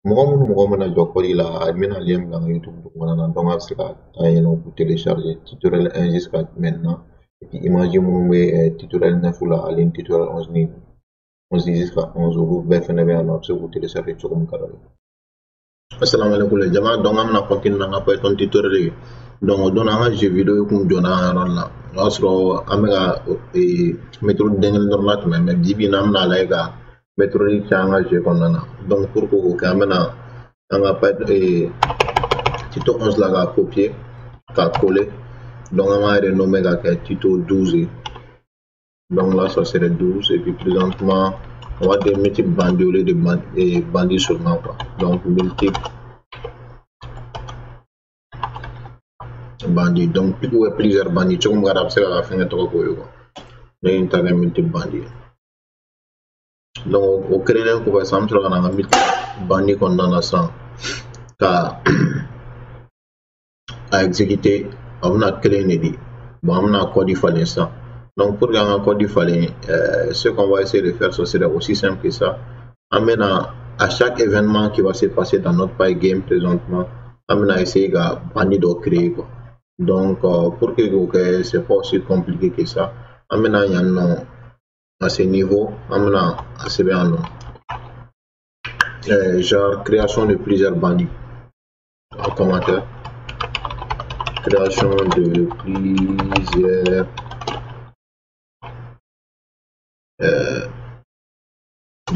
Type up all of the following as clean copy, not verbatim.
Mɔgɔ minnu mɔgɔ mana jɔ code la, a bɛna lien bila n ka YouTube dugumana na, donc a bɛ se ka taa yen nɔ k'u télécharger tutoriel 1 jusqu'à maintenant. Et puis image minnu bɛ tutoriel 9 la ani tutoriel 11 ni 11 jusqu'à 11, olu bɛɛ fɛnɛ bɛ yan nɔ, a bɛ se k'u télécharger cogo min ka d'a ye. Assalamu alaikum les jama. Donc an bɛna continuer n'an ka Python tutoriel ye. Donc o don an ka jeu vidéo kun jɔra an yɔrɔ la, o y'a sɔrɔ an bɛ ka méthode den kelen dɔrɔn latɛmɛ, mais bi bi in na an bɛna lajɛ ka méthode caman an ka jeu kɔnɔna na. Donc pour que k'o kɛ, an bɛna an ka Python tuto 11 la k'a copier k'a coller. Donc an b'a renommer k'a kɛ tuto 12 ye. Donc là ça serait 12, et puis présentement on va dire multiple bandit au lieu de bandit seulement quoi. Donc multiple bandit, donc ou plusieurs bandits, cogo min ka di a bɛ se ka fɛngɛ tɔgɔ k'o ye quoi. Ne ye n ta kɛ multiple bandit ye. Donc o créelen kɔfɛ sisan, an bɛ sɔrɔ ka na an ka multiple bandit kɔnɔna na sisan ka a exécuter. A bɛna kelen de di. Bon, an bɛna code falen sisan. Donc pour qu'an ka code falen, ce qu'on va essayer de faire, ce serait aussi simple que ça. An bɛna à chaque événement qui va se passer dans notre Pygame présentement, an bɛna essayer ka bandit dɔ créer quoi. Donc pour que k'o kɛ, c'est pas aussi compliqué que ça. An bɛna yan nɔ à ce niveau, an bɛna a sɛbɛn yan nɔ. Genre création de plusieurs bandits. En commentaire. Création de plusieurs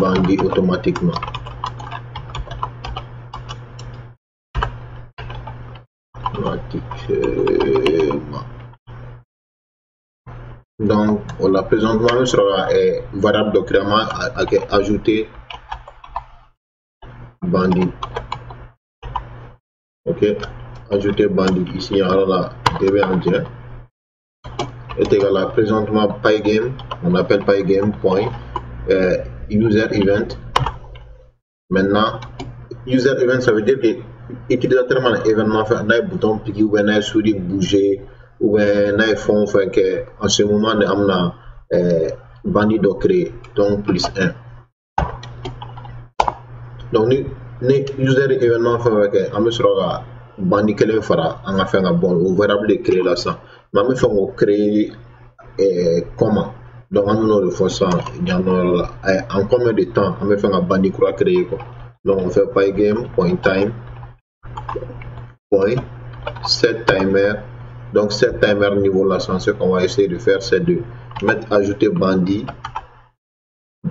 bandits automatiquement. Donc, on a présentement sur la variable de création à ajouter bandit. Ok, ajouter bandit ici, alors là, DB entier est égal à présentement Pygame, on appelle Pygame point user event. Maintenant, user event, ça veut dire que utilisateur mana événement fait, n'a bouton piqué ou bien n'a souris bouger ou bien n'a fond fait que en ce moment on a bandit de créer, donc plus 1. Donc ni user événement fait que an bɛ sɔrɔ ka bandit kelen fara an ka fɛn kan. Bon, o variable de créer la sisan, mais an bɛ fɛ k'o créer comment? Donc an bɛn'o de fɔ sisan yan nɔ la, en combien de temps an bɛ fɛ ka bandit kura créer quoi. Donc on fait pygame point time point set timer. Donc set timer niveau là, ce qu'on va essayer de faire, c'est de mettre ajouter bandit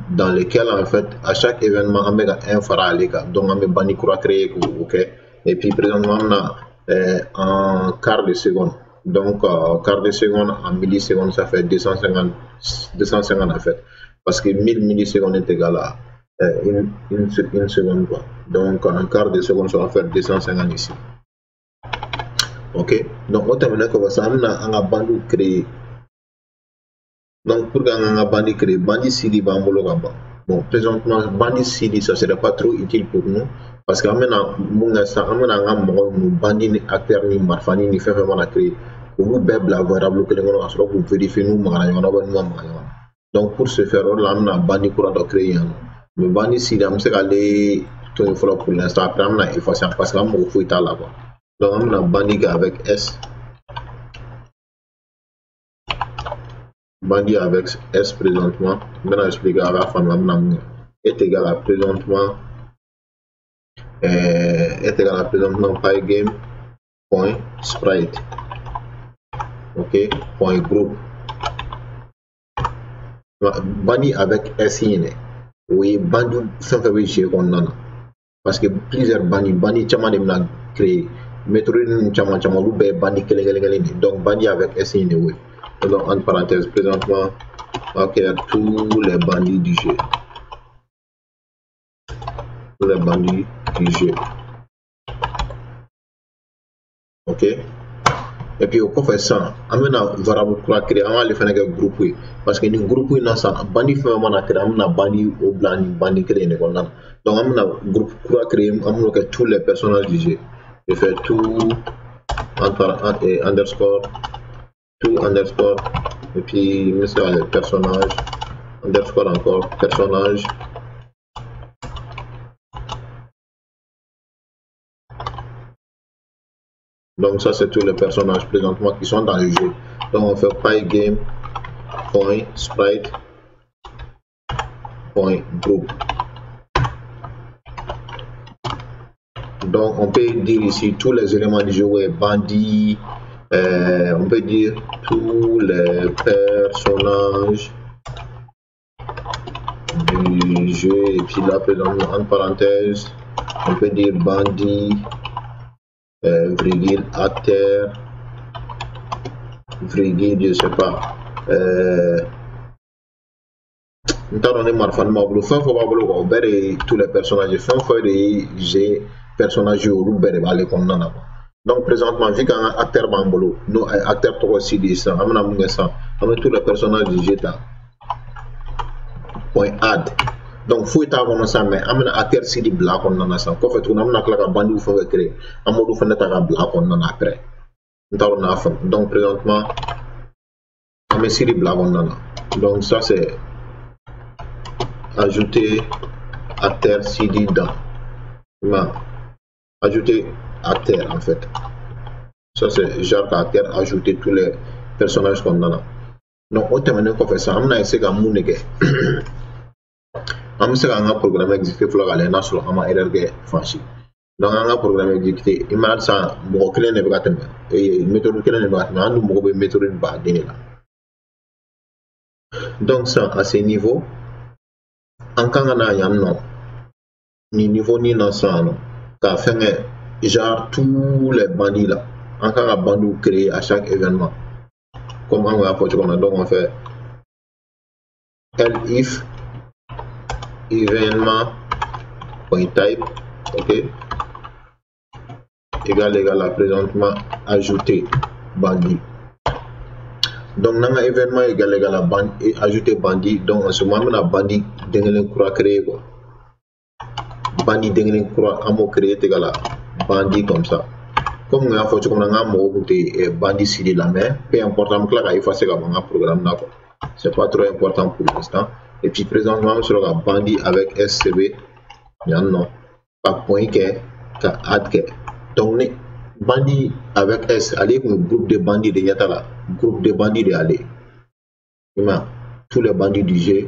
dans lequel en fait à chaque événement on met un fara ale kan. Donc an bɛ bandit kura créer, ok. Et puis présentement on a en quart de seconde. Donc quart de seconde en millisecondes, ça fait 250 en fait, parce que 1000 millisecondes est égal à une seconde quoi. Donc en quart de seconde ça va faire 250 ici. Ok, donc o tɛmɛnen kɔfɛ sisan, an bɛna an ka bandit créer. Donc pour qu'an ka bandit créer, bandit CD b'an bolo ka ban. Bon, présentement bandit CD, ça serait pas trop utile pour nous, parce que an bɛna mun kɛ sisan, an bɛna an ka mɔgɔ ninnu bandit ni acteur ni marifani ni fɛn fɛn mana créer, k'olu bɛɛ bila variable kelen kɔnɔ ka sɔrɔ k'u vérifier n'u magara ɲɔgɔn na ou bien n'u ma maga ɲɔgɔn na. Donc pour ce faire, o de la an bɛna bandit kura dɔ créer yan nɔ. Mais bandit CD, an bɛ se k'ale to yen fɔlɔ pour l'instant, après an bɛna effacer parce que an mago foyi t'a la quoi. Donc an bɛna bandit kɛ avec S, bandit avec S présentement. N bɛna expliquer a b'a faamuya an bɛna mun kɛ. Est égal à présentement est égal à présentement pygame point sprite, ok, point group. Bandit avec S in dɛ, o ye bandit fɛn fɛn bɛ jeu kɔnɔna na, parce que plusieurs bandit caman de bɛna créer méthode ninnu caman caman, olu bɛɛ ye bandit kelen kelen kelen de. Donc bandit avec S in de o ye. Donc entre parenthèses présentement ok, tous les bandits du jeu, tous les bandits du jeu, ok. Et puis o kɔfɛ sisan, an bɛna variable kura créer, an b'ale fɛnɛ kɛ groupe ye, parce que nin groupe in na sisan, bandit fɛn fɛn mana créer, an bɛna bandit o bila nin bandit kelen in de kɔnɔna na. Donc an bɛna groupe kura créer, an bɛn'o kɛ tous les personnages du jeu. Je fais tout entre underscore tout underscore et puis n bɛ se ka kɛ personnage underscore encore personnage. Donc ça, c'est tous les personnages présentement qui sont dans le jeu. Donc on fait pygame.sprite.group. Donc on peut dire ici tous les éléments du jeu, ouais, bandit, on peut dire tous les personnages du jeu, et puis là présentement en parenthèse on peut dire bandit, virgule acteur, virgule, je sais pas, n t'a dɔn ne marifa b'a bolo, fɛn fɛn b'a bolo quoi, o bɛɛ de ye tous les personnages, fɛn fɛn de ye jeu personnage ye, olu bɛɛ de b'ale kɔnɔna na quoi. Donc présentement vu qu'an ka acteur b'an bolo, n'o acteur tɔgɔ Sidi sisan, an bɛna mun kɛ sisan, an bɛ tous les personnages du jeu ta point add. Donc foyi t'a kɔnɔ sisan, mais an bɛna acteur Sidi bila a kɔnɔna na sisan. Kɔfɛ tuguni an bɛna tila ka bandiw fɛn fɛn créer, an b'olu fɛnɛ ta ka bila a kɔnɔna na après. N t'a dɔn n'a faamu. Donc présentement an bɛ Sidi bila a kɔnɔna na. Donc ça c'est ajouter acteur Sidi dans, ajouter acteur en fait. Ça c'est genre acteur ajouter tous les personnages kɔnɔna na. Donc o tɛmɛnen kɔfɛ sisan, an bɛna essayer ka mun de kɛ? An bɛ se k'an ka programme exécuter fɔlɔ k'a lajɛ n'a sɔrɔ an ma erreur kɛ fan si. Donc an ka programme exécuter, i ma halisa mɔgɔ kelen de bɛ ka tɛmɛ, méthode kelen de bɛ ka tɛmɛ, an dun mago bɛ méthode baden de la. Donc sisan à ce niveau, an kan ka na yan nɔ nin niveau nin na sisan nɔ k'a fɛngɛ genre tous les bandits là, an kan ka bandits créer à chaque événement comme an y'a fɔ cogo min na. Donc on fait elif événement point type, ok, égal égal à présentement ajouter bandit. Donc n'an ka événement égal égal à ajouter bandit, donc en ce moment an bɛna bandit den kelen kura créer quoi. Bandit den kelen kura an b'o créer tɛgɛ la bandit comme ça. Comme n y'a fɔ cogo min na, n ka mɔgɔw tun tɛ bandit Sidi la, mais peu importe, an bɛ tila ka effacer ka bɔ n ka programme na quoi. C'est pas trop important pour l'instant. Et puis présentement an bɛ sɔrɔ ka bandit avec SCB yan nɔ ka point kɛ ka add kɛ. Donc ni bandit avec S, ale kun ye groupe de bandits de ɲɛ t'a la, groupe de bandits de y'ale, i ma tous les bandits du jeu,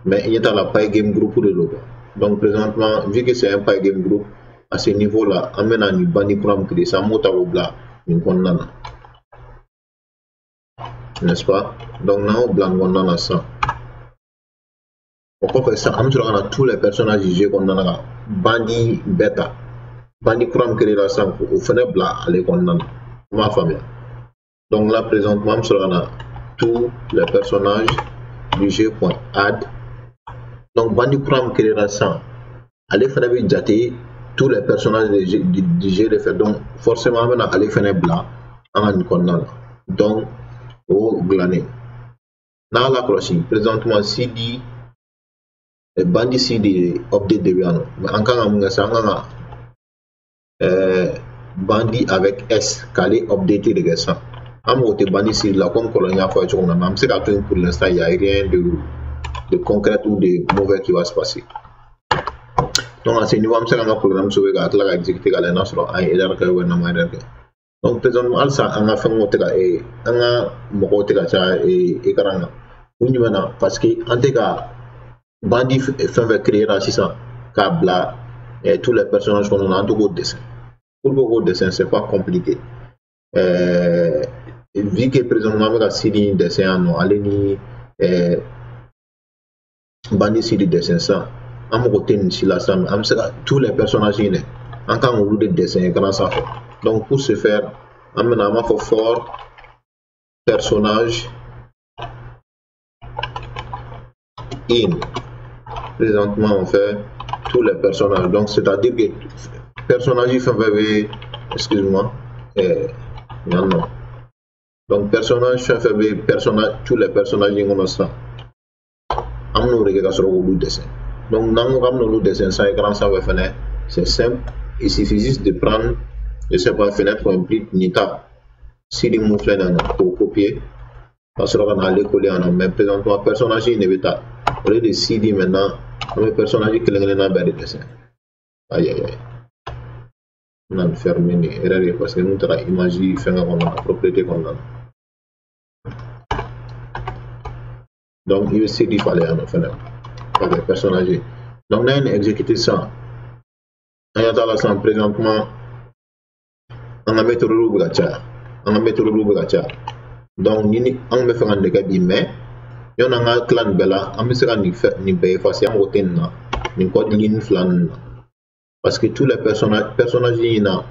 mais ɲɛ t'a la pygame groupe de don quoi. Donc présentement vu que c'est un pygame groupe, à ce niveau là an bɛna nin bandit kura min créer sisan, an b'o ta k'o bila nin kɔnɔna na, n'est-ce pas? Donc n'an y'o bila nin kɔnɔna na sisan, o kɔfɛ sisan an bɛ sɔrɔ ka na tous les personnages du jeu kɔnɔna na ka bandit bɛɛ ta, bandit kura min créé la sisan k'o fɛnɛ bila ale kɔnɔna na. I m'a faamuya? Donc là présentement an bɛ sɔrɔ ka na tous les personnages du jeu point add. Donc bandit kura min créé la sisan, ale fɛnɛ bɛ jate tous les personnages du jeu de fɛ. Donc forcément an bɛna ale fɛnɛ bila an ka nin kɔnɔna na. Donc o dilannen, n'a y'a lakɔlɔsi présentement Sidi bandit Sidi update de bɛ yan nɔ, mais an kan ka mun kɛ sisan? An kan ka bandit avec S k'ale update de kɛ sisan. An mago tɛ bandit Sidi la comme kɔrɔlen y'a fɔ a ye cogo min na, mais an bɛ se k'a to yen pour l'instant, il y a rien de concret ou de mauvais qui va se passer. Donc à ce niveau an bɛ se k'an ka programme sauver k'a tila ka exécuter k'a lajɛ n'a sɔrɔ an ye erreur kɛ ou n'an ma erreur kɛ. Donc présentement halisa an ka fɛnw tɛ ka an ka mɔgɔw tɛ ka caya écran kan. Kun jumɛn na? Parce que an tɛ ka bandit fɛn fɛn créer la sisan k'a bila tous les personnages kɔnɔna na, an tɛ k'o dessin. Pour que k'o dessin, c'est pas compliqué. Vu que présentement an bɛ ka Sidi dessin yan nɔ, ale ni bandit Sidi dessin sisan, an mago tɛ nin si la sisan, an bɛ se ka tous les personnages in dɛ, an kan k'olu de dessin écran sanfɛ. Donc pour ce faire, an bɛna an b'a fɔ for personnage in. Présentement on fait tous les personnages, donc c'est-à-dire que personnage fɛn fɛn bɛ, excuse-moi, yan nɔ, donc personnage fɛn fɛn bɛ personnage, tous les personnages in kɔnɔ sisan, an bɛn'o de kɛ ka sɔrɔ k'olu dessin. Donc n'an ko k'an bɛn'olu dessin sisan écran sanfɛ fɛnɛ, c'est simple, il suffit juste de prendre, je sais pas, fenêtre point print nin ta Sidi mun filɛ nin ye k'o copier ka sɔrɔ ka n'ale coller yan nɔ. Mais présentement personnage in de bɛ ta, au lieu de Sidi maintenant, an bɛ personnage kelen kelenna bɛɛ de dessin. Aïe aïe aïe. N bɛna nin fermer. Nin erreur ye parce que n taara image fɛngɛ kɔnɔna na, propriété kɔnɔna na. Donc i bɛ CD falen yan nɔ fɛnɛ ka kɛ personnage ye. Donc n'an ye nin exécuter sisan, an ɲɛ t'a la sisan, présentement an ka météorite bɛ ka caya, an ka météorite bɛ ka caya. Donc ni an bɛ fɛ ka nin de kɛ bi, mais yanni an ka tila nin bɛɛ la, an bɛ se ka nin fɛn nin bɛɛ effacer. An mago tɛ nin na, nin code ligne fila ninnu na, parce que tous les personnages, personnages in na,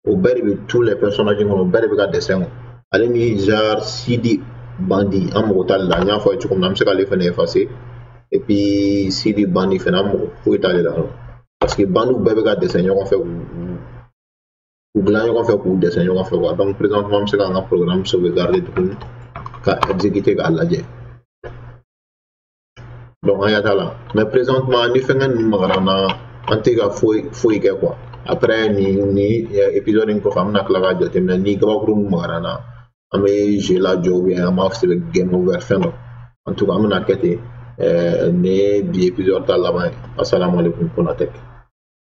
o bɛɛ de bɛ tous les personnages kɔnɔ, o bɛɛ de bɛ ka dessin. Ale ni genre CD bandi, an mago t'ale la. N y'a fɔ a ye cogo min na, an bɛ se k'ale fɛnɛ effacer. Et puis CD bandi fɛnɛ, an mago foyi t'ale la, parce que bandiw bɛɛ bɛ ka dessin ɲɔgɔn fɛ, k'u dilan ɲɔgɔn fɛ, k'u dessin ɲɔgɔn fɛ quoi. Donc présentement an bɛ se k'an ka programme sauvegarder tuguni ka exécuter k'a lajɛ. Donc an ɲɛ t'a la, mais présentement ni fɛngɛ ninnu magara na, an tɛ ka foyi foyi kɛ quoi. Après nin épisode in kɔfɛ, an bɛna tila k'a jateminɛ ni gabakuru min magara na, an bɛ jeu lajɔ ou bien an b'a sɛbɛn game over, fɛn dɔ. En tout cas an bɛna kɛ ten. Nin ye bi épisode ta laban ye. Assalamu alaikum, Konatek.